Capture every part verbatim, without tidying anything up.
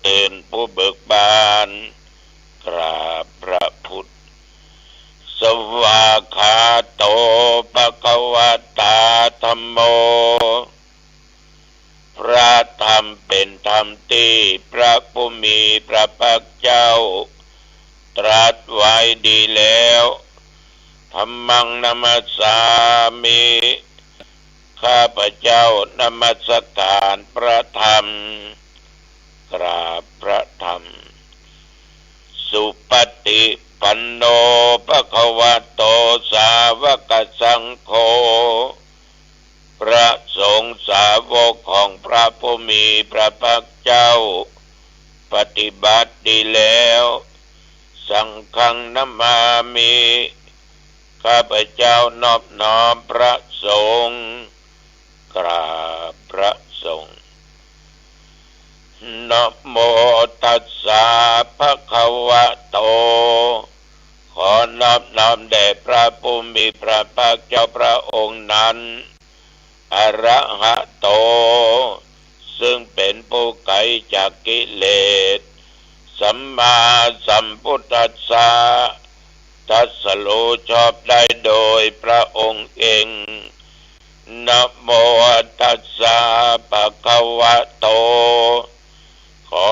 เป็นผู้เบิกบาน กราบพระพุทธ สวากขาโต ภะคะวะตา ธัมโม พระธรรมเป็นธรรมตี้พระผู้มีพระภาคเจ้าตรัสไว้ดีแล้ว ธัมมัง นะมัสสามิ ข้าพเจ้านมัสการพระธรรม กราบพระธรรม สุปฏิปันโน ภะคะวะโต สาวกสังโฆ พระสงฆ์สาวกของพระผู้มีพระภาคเจ้า ปฏิบัติดีแล้ว สังฆัง นะมามิ ข้าพเจ้านอบน้อมพระสงฆ์ กราบพระสงฆ์ นะโมตัสสะ ภะคะวะโต ขอนอบน้อมแด่พระผู้มีพระภาคเจ้าพระองค์นั้น อะระหะโต ซึ่งเป็นผู้ไกลจากกิเลส สัมมาสัมพุทธัสสะ ตรัสรู้ชอบได้โดยพระองค์เอง นะโมตัสสะ ภะคะวะโต ขอ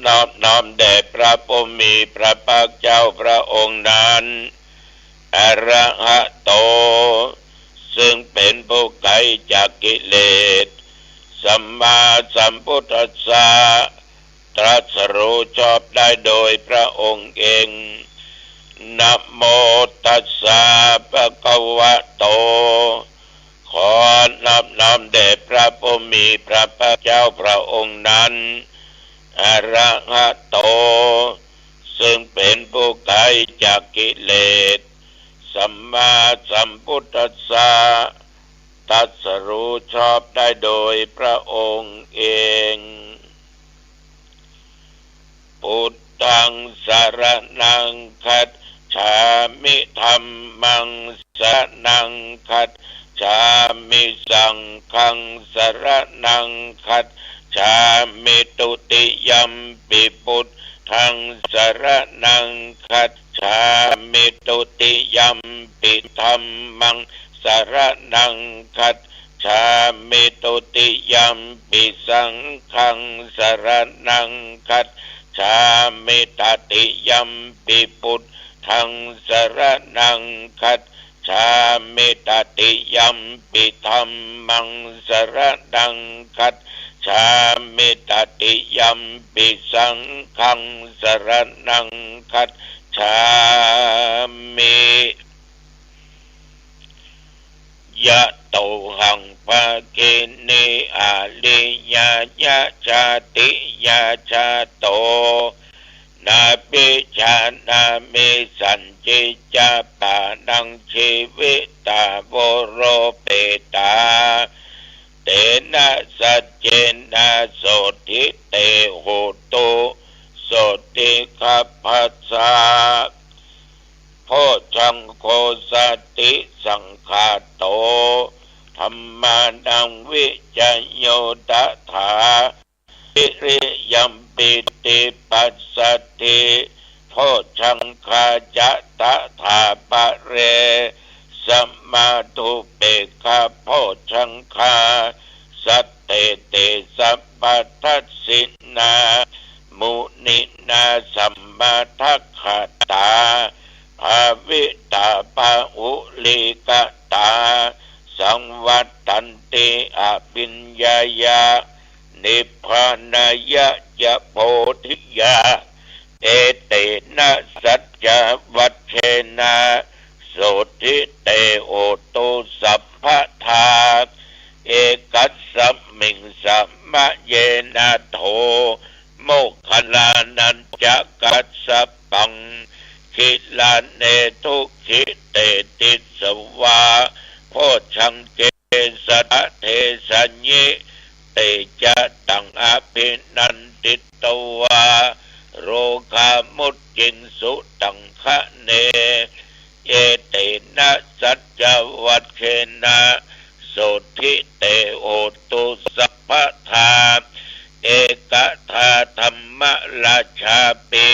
นอบน้อมแด่พระผู้มีพระภาคเจ้าพระองค์นั้น อะระหะโต ซึ่งเป็นผู้ไกลจากกิเลส สัมมาสัมพุทธัสสะ ตรัสรู้ชอบได้โดยพระองค์เอง นะโมตัสสะ ภะคะวะโต ขอนอบน้อมแด่พระผู้มีพระภาคเจ้าพระองค์นั้น อะระหะโต ซึ่งเป็นผู้ไกลจากกิเลส สัมมาสัมพุทธัสสะ ตรัสรู้ชอบได้โดยพระองค์เอง พุทธัง สรณัง คัจฉามิ ธัมมัง สรณัง คัจฉามิ สังฆัง สรณัง คัจฉามิ ตุติยัมปิ พุทธัง สรณัง คัจฉามิ ตุติยัมปิ ธัมมัง สรณัง คัจฉามิ ตุติยัมปิ สังฆัง สรณัง คัจฉามิ ตติยัมปิ พุทธัง สรณัง คัจฉามิ ตติยัมปิ ธัมมัง สรณัง คัจฉามิ ตติยัมปิ สังฆัง สรณัง คัจฉามิ ยะโตหัง ภะคินี อาทิยา ยะ ชาติยา ชาโต นะ ปิจฉานามิ สันติจจา ปะทัง จีวิตา โว โร เปตา เตนะ สัจเจนะ โสตถิ เต โหตุ โสตถิ คัพพะสะ โพชฌังโค สัตถิสังขาโต ธัมมานัง วิจโย ตถา วิริยัม ปีติ ปัสสัทธิ โพชฌังคา จะ ตถา ปะเร สะมา ทุเปกขา โพชฌังคา สัตเต เต สัพพะทัสสินา มุนินา สัมมาทักขาตา ภาวิตา บาหุลีกตา สังวัตตันติ อภิญญายา นิพพานายะ ยะ โพธิยา เอเตนะ สัจจวัจเชนะ โสตถิ เต โหตุ สัพพะทา เอกัสสะมิง สะมะเยนะ โท โมคคัลลานัญจะกัสสะปัง กิลาเน ทุกขิเต ติสสะวา โพชฌังเก สะทะ เทสะยิ เตจะตัง อภินันทิตวา โรคามุจจิงสุ ตังคะเน เอเตนะ สัจจวัจเชนะ โสตถิ เต โหตุ สัพพะทา เอกทาธัม มราชาปิ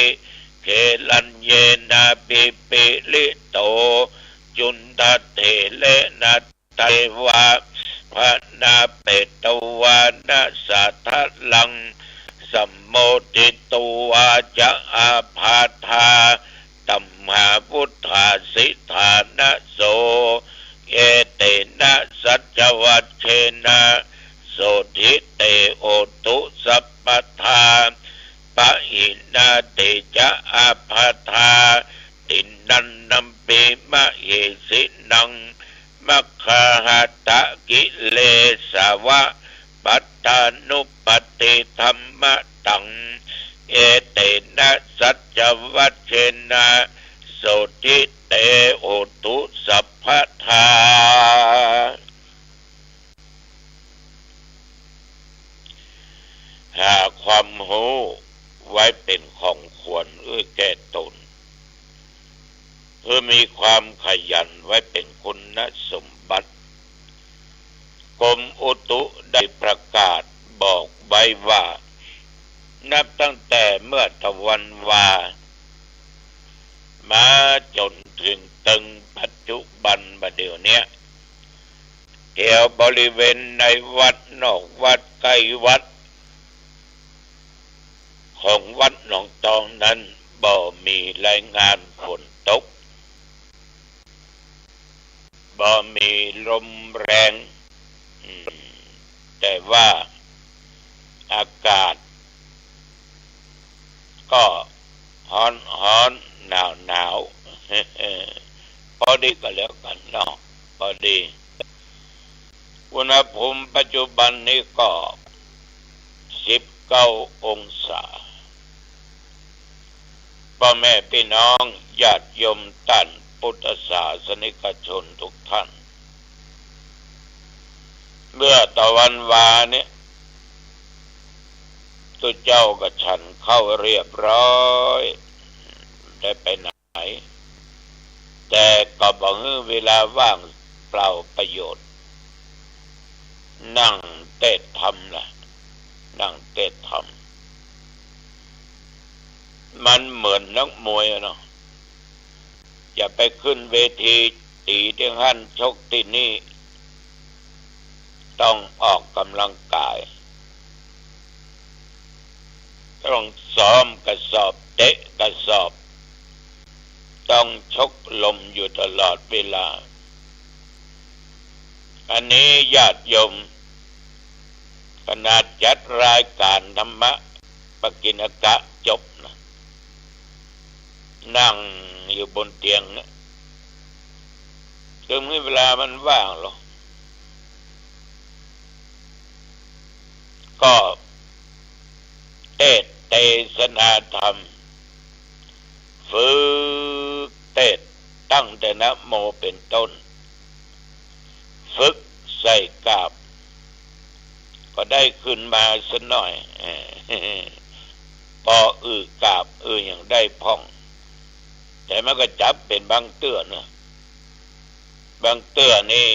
เขลัญเยนาภิปริโต จุณฑเถระเณ เทวา พนาเปตวานะสาทะลัง สัมโมทิตวาจะอาพาธา ตัมหาวุฏฐาสิทธานะโส เอเตนะสัจจวัจเชนะ โสทิเตโหตุสัพพทา ปะหินาติจะอาพาธา ติณันนัมปิมะเหสินัง มัคคาหะตะกิเลสาวะ ปัตตานุปัตติธัมมะตัง เอเตนะสัจจวัจเชนะ โสทิเตโหตุสัพพทา หาความรู้ไว้เป๋นของควรเอื้อแก่ตน เพื่อมีความขยันไว้เป๋นคุณสมบัติ กรมอุตุได้ประกาศบอกไว้ว่า นับตั้งแต่เมื่อตะวันวา มาจ๋นเถิงเถิงปัจจุบันบ่าเดี่ยวเนี้ย แถวบริเวณในวัดนอกวัดใก้วัด ของวัดหนองตองนั้นบ่มีรายงานฝนตก บ่มีลมแรง อืม แต่ว่าอากาศก็ฮ้อนฮ้อนหนาวหนาว พอดีก็แล้วกั๋นเนาะ พอดี อุณหภูมิปัจจุบันนี้ก็สิบเก้าองศา ป้อแม่ปี้น้องญาติโยมต้านปุทธศาสนิกชนทุกท่าน เมื่อตะวันวานี้ ตุ๊เจ้าก็ฉันข้าวเรียบร้อย ได้ไปไหน แต่ก็บ่หื้อเวลาว่างเปล่าประโยชน์ นั่งเตศน์ธรรมล่ะ นั่งเตศน์ธรรม มันเหมือนนักมวยอะเนาะ จะไปขึ้นเวที ตี๋ตี้หั้น ชกตี้นี่ ต้องออกก๋ำลังก๋าย ต้องซ้อมกระสอบ เตะกระสอบ ต้องชกลมอยู่ตลอดเวลา อันนี้ญาติโยม ขนาดจัดรายก๋านธรรมะปกิณกะจบนะ นั่งอยู่บนเตียงเนี่ย คือมีเวลามันว่างหรอ ก็เตศน์เตสนาธรรม ฝึกเตศน์ตั้งแต่นะโมเป๋นต้น ฝึกใส่กาบ ก็ได้ขึ้นมาสักหน่อย ปออือกาบอือหยังได้พ่อง แต่มันก็จับเป๋นบางเตื้อเนาะ บางเตื้อนี่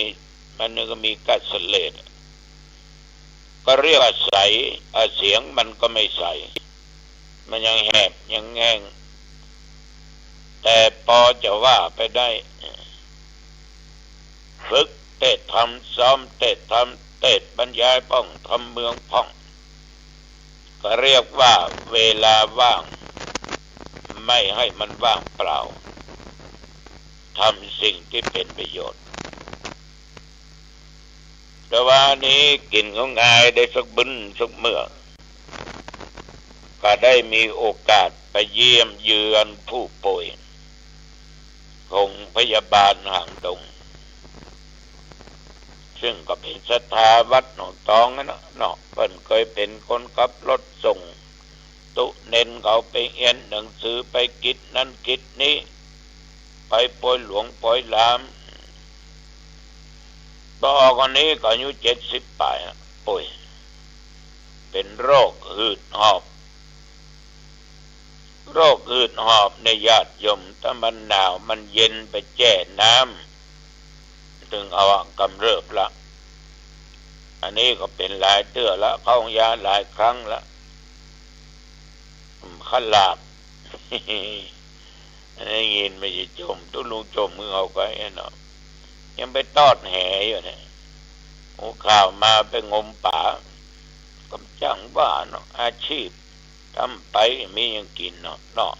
มันก็มีก้าเสลด ก็เรียกว่าใส อ่ะ เสียงมันก็ไม่ใส มันยังแหบยังแห้ง แต่ปอจะว่าไปได้ ฝึกเตศน์ธรรม ซ้อมเตศน์ธรรม เตศน์บรรยายพ่อง ธรรมเมืองพ่อง ก็เรียกว่าเวลาว่าง ไม่ให้มันว่างเปล่า ทำสิ่งที่เป็นประโยชน์ แต่ว่านี้กิ๋นของงายได้สักบึ้นสักเมื้อ ก็ได้มีโอกาสไปเยี่ยมเยือนผู้ป่วยของพยาบาลหางดง ซึ่งก็เป๋นศรัทธาวัดหนองตองนั่นนะเนาะ เปิ้นเกยเป๋นคนขับรถส่ง ตุ๊เณรเขาไปเฮียนหนังสือ ไปกิจนั้นกิจนี้ ไปปอยหลวงปอยหลาม ปอออกอันนี้ก็อายุเจ็ดสิบป๋ายละ ป่วยเป๋นโรคหืดหอบ โรคหืดหอบเนี่ยญาติโยม ถ้ามันหนาวมันเย็นไปแจ้น้ำ ตึงเอาอะกำเริบละ อันนี้ก็เป๋นหลายเตื้อละ เข้าโฮงยาหลายครั้งละ ขลาบ ได้ยิน ไม่ใจ้จม ตุ๊ลุงจมของเขาก็ไอ้เนาะ ยังไปตอดแหอยู่เนี่ย หัวข่าวมาไปงมป๋า ก็จังว่าเนาะ อาชีพ ทำไปมีหยังกิ๋นเนาะ เนาะ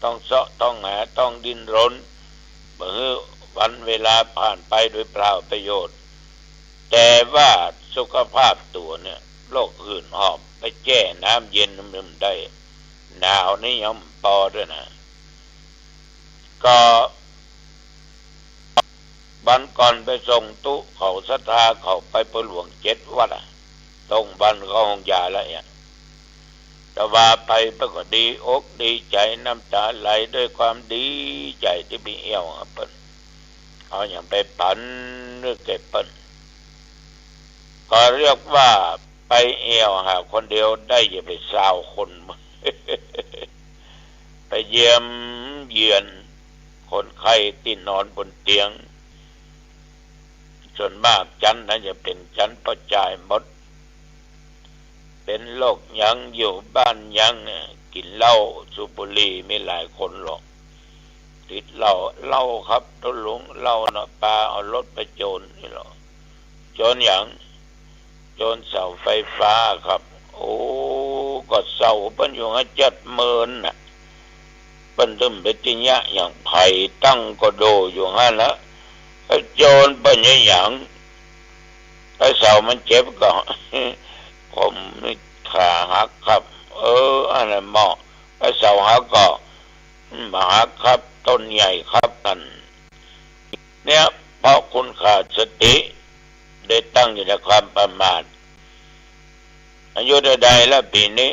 ต้องเซาะ ต้องหา ต้องดิ้นรน บ่หื้อวันเวลาผ่านไปโดยเปล่าประโยชน์ แต่ว่าสุขภาพตั๋วเนี่ย โรคหืดหอบ ไปแจ้น้ำเย็นนึ่มๆ ได้ หนาวนี่ยังปอด้วยนะ ก็ วันก่อนไปส่งตุ๊เขาศรัทธาเขาไปปะหลวงเจ็ดวัดอะ ส่งวันเขาหงยาแล้วเนี่ย แต่ว่าไปเปิ้นก็ดีอกดีใจ๋ น้ำต๋าไหลด้วยความดีใจ๋ตี้ไปเอี่ยวหาเปิ้น เอาหยังไปปั๋นหรือแก่เปิ้น ก็เรียกว่าไปเอี่ยวหาคนเดียวได้อยู่เป๋นซาวคน ไปเยี่ยมเยียนคนไข้ตี้นอนบนเตียง ส่วนมากจั๊นนั้นจะเป๋นจั๊นป้อจายหมด เป๋นโรคหยัง อยู่บ้านหยังเนี่ย กิ๋นเหล้าสูบบุหรี่ มีหลายคนหรอก ติดเหล้า เหล้าครับตุ๊ลุง เหล้าเนาะ ปาเอารถไปโจรนี่หรอ โจรหยัง โจรเสาไฟฟ้าครับ โอ้ ก็เสาเปิ้นอยู่ห้าเจ็ดหมื่นน่ะ เปิ้นตึงไปติเยียะหยัง ไผตั้งก็โดอยู่หั้นละ ถ้าโจรเปิ้นเยียะหยัง ถ้าเสามันเจ็บก็ ผมนี่ขาหักครับ เออ อันนั้นเหมาะ ถ้าเสาหักก็ บ่หักครับ ต้นใหญ่ครับ นั่น เนี่ย เพราะคุณขาดสติ ได้ตั้งอยู่ในความประมาท อายุเต้าใดแล้วปี๋นี้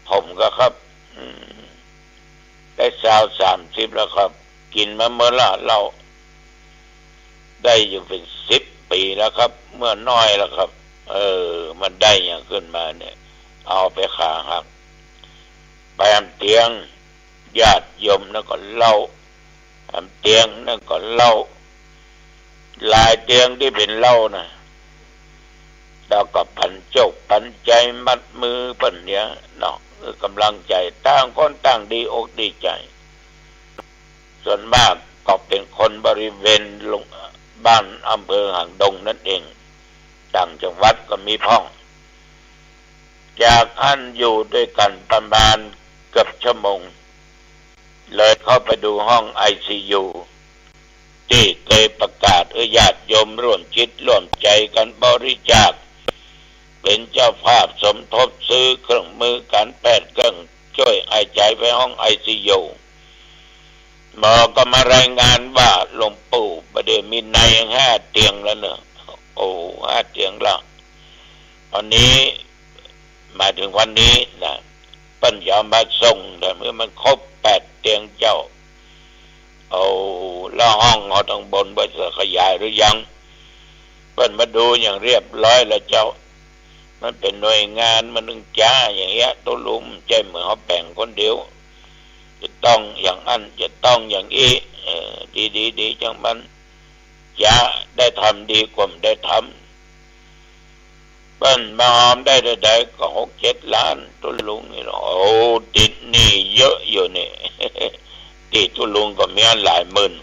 ผมก็ครับ อืม ได้ซาวสามสิบแล้วครับ กิ๋นมาเมื่อละเหล้า ได้อยู่เป๋นสิบปี๋แล้วครับ เมื่อน้อยแล้วครับ เออ มันได้หยังขึ้นมาเนี่ย เอาไปขาหัก ไปหามเตียง ญาติโยมนั้นก็เล่า หามเตียงนั้นก็เล่า หลายเตียงตี้เป๋นเหล้านะ แล้วก็ปันจกปันใจ๋ มัดมือเปิ้นเนี่ยเนาะ คือกำลังใจ๋ ต่างคนต่างดีอกดีใจ๋ ส่วนมากก็เป๋นคนบริเวณลง บ้านอำเภอหางดงนั่นเอง ต่างจังหวัดก็มีพ่อง จากอั้นอยู่ด้วยกั๋นประมาณเกือบชั่วโมง เลยเข้าไปดูห้องไอซียู ตี้เกยประกาศหื้อญาติโยมร่วมจิตร่วมใจ๋กั๋นบริจาค เป๋นเจ้าภาพสมทบซื้อเครื่องมือก๋านแพทย์ เครื่องช่วยหายใจ๋ไปห้องไอซียู หมอก็มารายงานว่า หลวงปู่บ่าเดี่ยวมีในห้าเตียงแล้วเนาะ โอ้ ห้าเตียงแล้ว วันนี้ หมายเถิงวันนี้นะ เปิ้นจะเอามาส่ง แต่เมื่อมันครบแปดเตียงเจ้า เอา แล้วห้องเฮาตังบนว่าจะขยายหรือยัง เปิ้นมาดูอย่างเรียบร้อยแล้วเจ้า มันเป๋นหน่วยงานมันตึงจ้าอย่างเงี้ย ตุ๊ลุง ใจ้เหมือนเฮาแป๋งคนเดียว จะต้องอย่างอั้น จะต้องอย่างอี้ เออ ดีๆ ดีจังมัน จะได้ทำดีกว่าบ่ได้ทำ เปิ้นมาหอมได้เต้าใดก็หกเจ็ดล้าน ตุ๊ลุงนี่เนาะ โอ้ ติดหนี้เยอะอยู่นี่ ตี้ตุ๊ลุงก็มีหลายหมื่น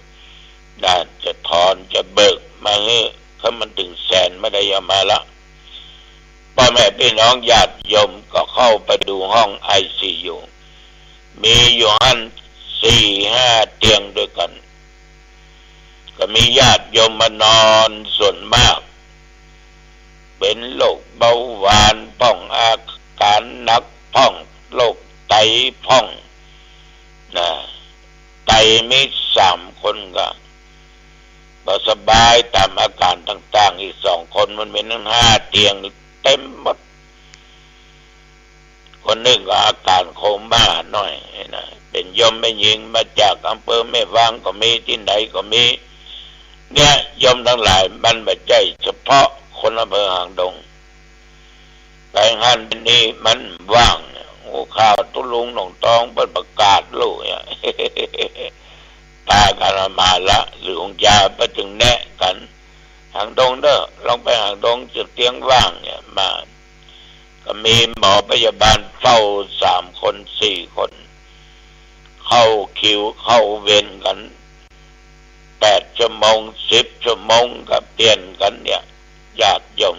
น่าจะถอนจะเบิกมาหื้อ คันมันเถิงแสนบ่ได้เอามาละ ป้อแม่ปี้น้องญาติโยมก็เข้าไปดูห้องไอซียู มีอยู่หั้นสี่ห้าเตียงด้วยกั๋น ก็มีญาติโยมมานอนส่วนมาก เป๋นโรคเบาหวานพ่อง อาก๋านหนักพ่อง โรคไตพ่อง นะ ไตมีสามคนก็บ่สบายต๋ามอาก๋านต่างๆ อีกสองคนมันเป๋นตั้งห้าเตียงนี่เต็มหมด คนนึ่งก็อาก๋านโคม่าหน้อยนะ เป๋นโยมแม่ญิงมาจากอำเภอแม่วางก็มี ตี้ไหนก็มี เนี่ย โยมตังหลาย มันบ่ใจ้เฉพาะคนอำเภอหางดง ไปหั้นนี่มันว่าง หัวข่าวตุ๊ลุงหนองตองเปิ้นประกาศลูกเนี่ย ปากั๋นเอามาละ หรือองค์ยาไปเถิงแนะกั๋น หางดงเน่อ ลองไปหางดง จะเตียงว่างเนี่ย มา ก็มีหมอพยาบาล เฝ้าสามคนสี่คน เข้าคิวเข้าเวรกั๋นแปดชั่วโมง สิบชั่วโมงก็เปลี่ยนกั๋นเนี่ย ญาติโยม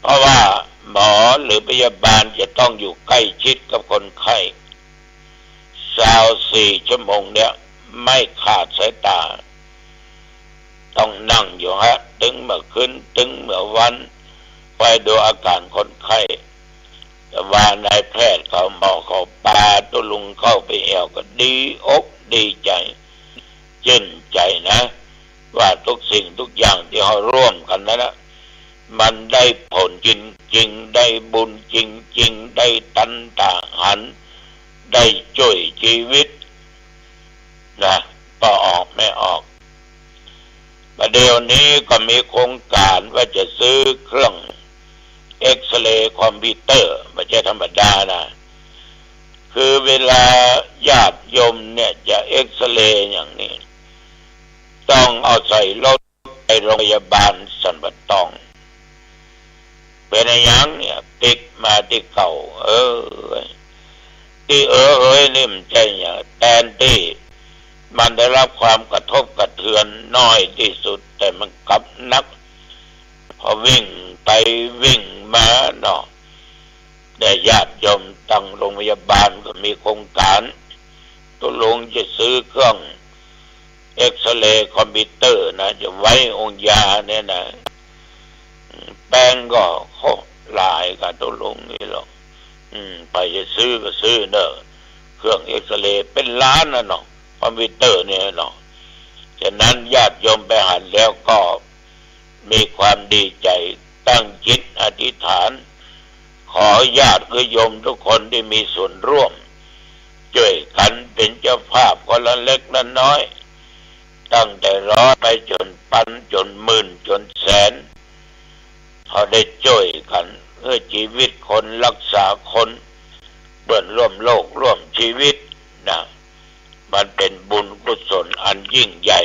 เพราะว่าหมอหรือพยาบาลจะต้องอยู่ใกล้ชิดกับคนไข้ ซาวสี่ชั่วโมงเนี่ย ไม่ขาดสายต๋า ต้องนั่งอยู่ฮะ ตึงเมื่อคืน ตึงเมื่อวัน คอยดูอาการคนไข้ แต่ว่านายแพทย์เขา หมอเขาปาตุ๊ลุงเข้าไปแอ่วก็ดีอกดีใจ๋ จื้นใจ๋นะ ว่าทุกสิ่งทุกอย่างตี้เฮาร่วมกั๋นนั้นนะ มันได้ผลจริงๆ ได้บุญจริงๆ ได้ตันตาหัน ได้จ้วยจีวิตนะ ปอออกแม่ออก ประเดี๋ยวนี้ก็มีโครงก๋านว่าจะซื้อเครื่องเอกซเรย์คอมพิวเตอร์ บ่ใจ้ธรรมดานะ คือเวลาญาติโยมเนี่ยจะเอกซเรย์อย่างนี้ ต้องเอาใส่รถไปโรงพยาบาลสันป่าตอง เป๋นอะหยังเนี่ย ปิ๊กมาตี้เก่า เออ ตี้เออเอยนี่มันใจ้หยัง แตนตี้มันได้รับความกระทบกระเทือนน้อยตี้สุด แต่มันกลับหนัก พอวิ่งไปวิ่งมาเนาะ แต่ญาติโยมตังโรงพยาบาลก็มีโครงก๋าน ตุ๊ลุงจะซื้อเครื่องเอกซเรย์คอมพิวเตอร์นะ จะไว้องค์ยาเนี่ยนะ แปงก็ โอ้ หลายกาตุ๊ลุงนี่หรอก อืม ใผจะซื้อก็ซื้อเน่อ เครื่องเอกซเรย์เป๋นล้านนะเนาะ คอมพิวเตอร์เนี่ยเนาะ ฉะนั้นญาติโยมไปหันแล้วก็ มีความดีใจ๋ ตั้งจิตอธิษฐาน ขอญาติโยมทุกคนตี้มีส่วนร่วม จ้วยกั๋นเป๋นเจ้าภาพคนละเล็กละน้อย ตั้งแต่ร้อยไปจ๋นปัน จ๋นหมื่น จ๋นแสน เฮาได้จ้วยกั๋น เพื่อจีวิตคน ฮักษาคน เปื้อนร่วมโลกร่วมจีวิตนะ มันเป๋นบุญกุศลอันยิ่งใหญ่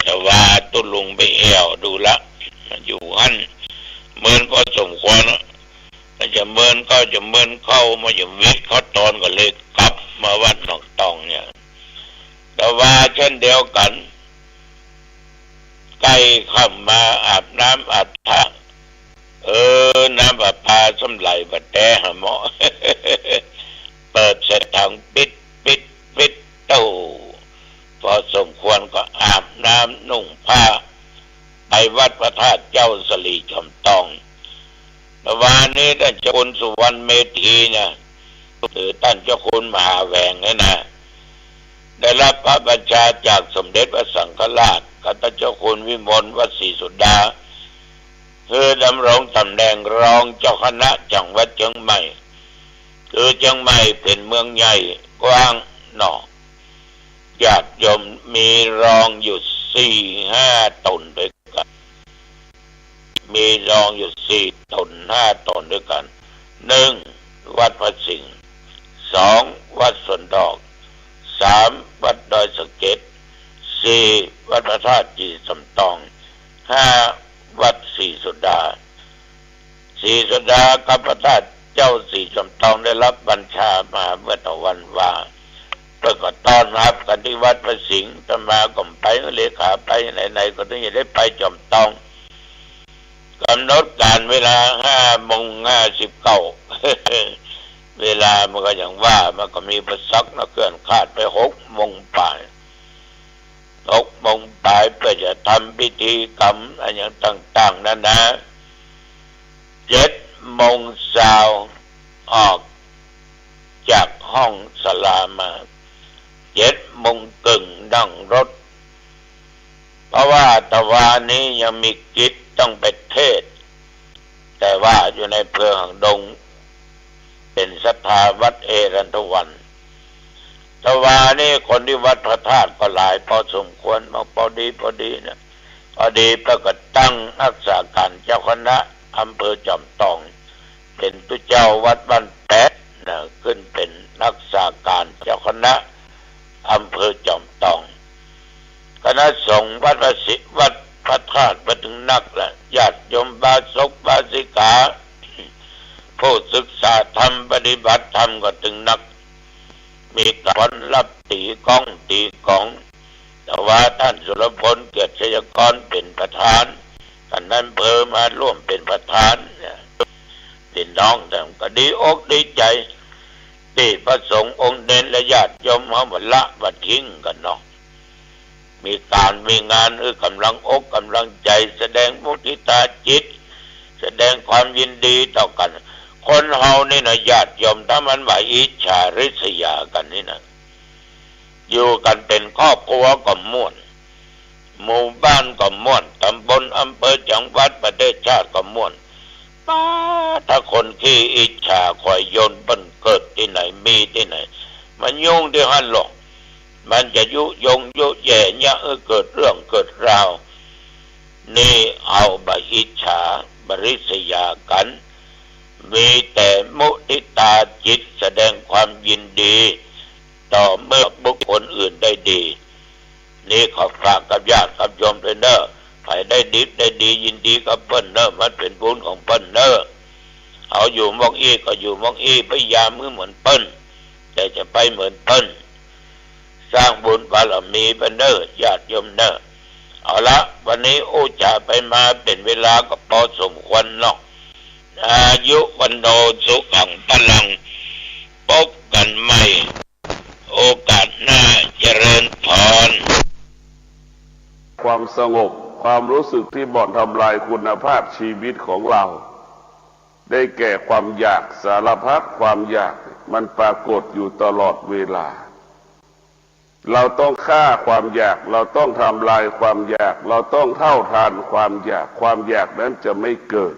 แต่ว่าตุ๊ลุงไปแอ่วดูละ อยู่หั้นเมินก็สมควรละ จะเมินก็จะเมินเข้ามา จะวิทย์เข้าตอนก็เลยกลับมาวัดหนองตองเนี่ย แต่ว่าเช่นเดียวกั๋น ใก้ค่ำมาอาบน้ำอาบท่า เออ น้ำประปาสำไหลบ่แต๊หาเหมาะ เปิดใส่ถังปิ๊ดปิ๊ดปิ๊ด โต้ พอสมควรก็อาบน้ำนุ่งผ้า ไปวัดพระธาตุเจ้าสะหลีจอมตอง เมื่อวานนี้ต้านเจ้าคุณสุวรรณเมธีนะ หรือต้านเจ้าคุณมหาแหวงเนี่ยนะ ได้รับพระบัญชาจากสมเด็จพระสังฆราชกับต้านเจ้าคุณวิมลวัดศรีสุดา หื้อดำรงต๋ำแหน่งรองเจ้าคณะจังหวัดเจียงใหม่ คือเจียงใหม่เป๋นเมืองใหญ่กว้างเนาะ ญาติโยมมีรองอยู่สี่ห้าต๋นด้วยกั๋น มีรองอยู่สี่ต๋นห้าต๋นด้วยกั๋น นึ่ง วัดพระสิงห์ สอง วัดสวนดอก สาม วัดดอยสะเก็ด สี่ วัดพระธาตุศรีสำตอง ห้า วัดศรีสุดา ศรีสุดากับพระธาตุเจ้าศรีสำตองได้รับบัญชามาเมื่อตะวันว่า เปิ้นก็ต้อนฮับกั๋นตี้วัดพระสิงห์ อาตมาก็ไป เลขาไป ไหนๆ ก็ต้องจะได้ไปจอมตอง กำหนดก๋านเวลาห้าโมงห้าสิบเก้า เวลามันก็อย่างว่า มันก็มีอุปสรรคนะ เคลื่อนคลาดไปหกโมงปาย หกโมงปายเปื้อจะทำพิธีกรรมอะหยังต่างๆ นานา เจ็ดโมงเช้าออกจากห้องศาลามา เจ็ดโมงเกิ่งนั่งรถ เพราะว่าตะวานี้ยังมีกิจต้องไปเทศน์ แต่ว่าอยู่ในอำเภอหางดง เป๋นศรัทธาวัดเอรัญทวัน ตะวานี้คนตี้วัดพระธาตุก็หลายพอสมควร มาพอดีพอดีนะ พอดีเปิ้นก็ตั้งฮักษาก๋านเจ้าคณะอำเภอจอมตอง เป๋นตุ๊เจ้าวัดบ้านแปะนะ ขึ้นเป๋นฮักษาก๋านเจ้าคณะอำเภอจอมตอง คณะสงฆ์วัดพระสิ วัดพระธาตุมาเถิงนักละ ญาติโยมอุบาสกอุบาสิกา ผู้ศึกษาธรรม ฏิบัติธรรมก็ตึงนัก มีก๋านฟ้อนรำตีก้องตีก๋อง แต่ว่าต้านสุรพล เกียรติไชยกร เป๋นประธาน ต้านนายอำเภอมาร่วมเป๋นประธานเนี่ย พี่น้องต้านก็ดีอกดีใจ๋ ตี้พระสงฆ์องค์เณรและญาติโยมเฮาบ่ละบ่ทิ้งกั๋นเนาะ มีก๋านมีงาน เออ ก๋ำลังอกก๋ำลังใจ๋ แสดงมุทิตาจิต แสดงความยินดีต่อกั๋น คนเฮานี่นะญาติโยม ถ้ามันบ่อิจฉาริษยากั๋นนี่นะ อยู่กั๋นเป๋นครอบครัวก็ม่วน หมู่บ้านก็ม่วน ตำบล อำเภอ จังหวัด ประเทศชาติก็ม่วน ป๊าด ถ้าคนขี้อิจฉาคอยยนต์เปิ้นเกิดตี้ไหน มีตี้ไหน มันยุ่งตี้หั้นลอ มันจะยุยงยุแย่เยียะหื้อเกิดเรื่องเกิดราว นี่เฮาบ่อิจฉาบ่ริษยากั๋น มีแต่มุทิตาจิต แสดงความยินดี ต่อเมื่อบุคคลอื่นได้ดี นี่ขอฝากกับญาติกับโยมด้วยเน่อ ใผได้ดิบได้ดี ยินดีกับเปิ้นเน่อ มันเป๋นบุญของเปิ้นเน่อ เฮาอยู่หม้องอี้ก็อยู่หม้องอี้ พยายามหื้อเหมือนเปิ้น แต่จะไปเหมือนเปิ้น สร้างบุญบารมีไปเน่อ ญาติโยมเน่อ เอาละ วันนี้อู้จ๋าไปมาเป๋นเวลาก็ปอสมควรเนาะ อายุวัณโณ สุขัง พลัง ปบกั๋นใหม่ โอกาสหน้า เจริญพร ความสงบ ความรู้สึกที่บ่อนทำลายคุณภาพชีวิตของเรา ได้แก่ความอยาก สารพัดความอยาก มันปรากฏอยู่ตลอดเวลา เราต้องฆ่าความอยาก เราต้องทำลายความอยาก เราต้องเท่าทานความอยาก ความอยากนั้นจะไม่เกิด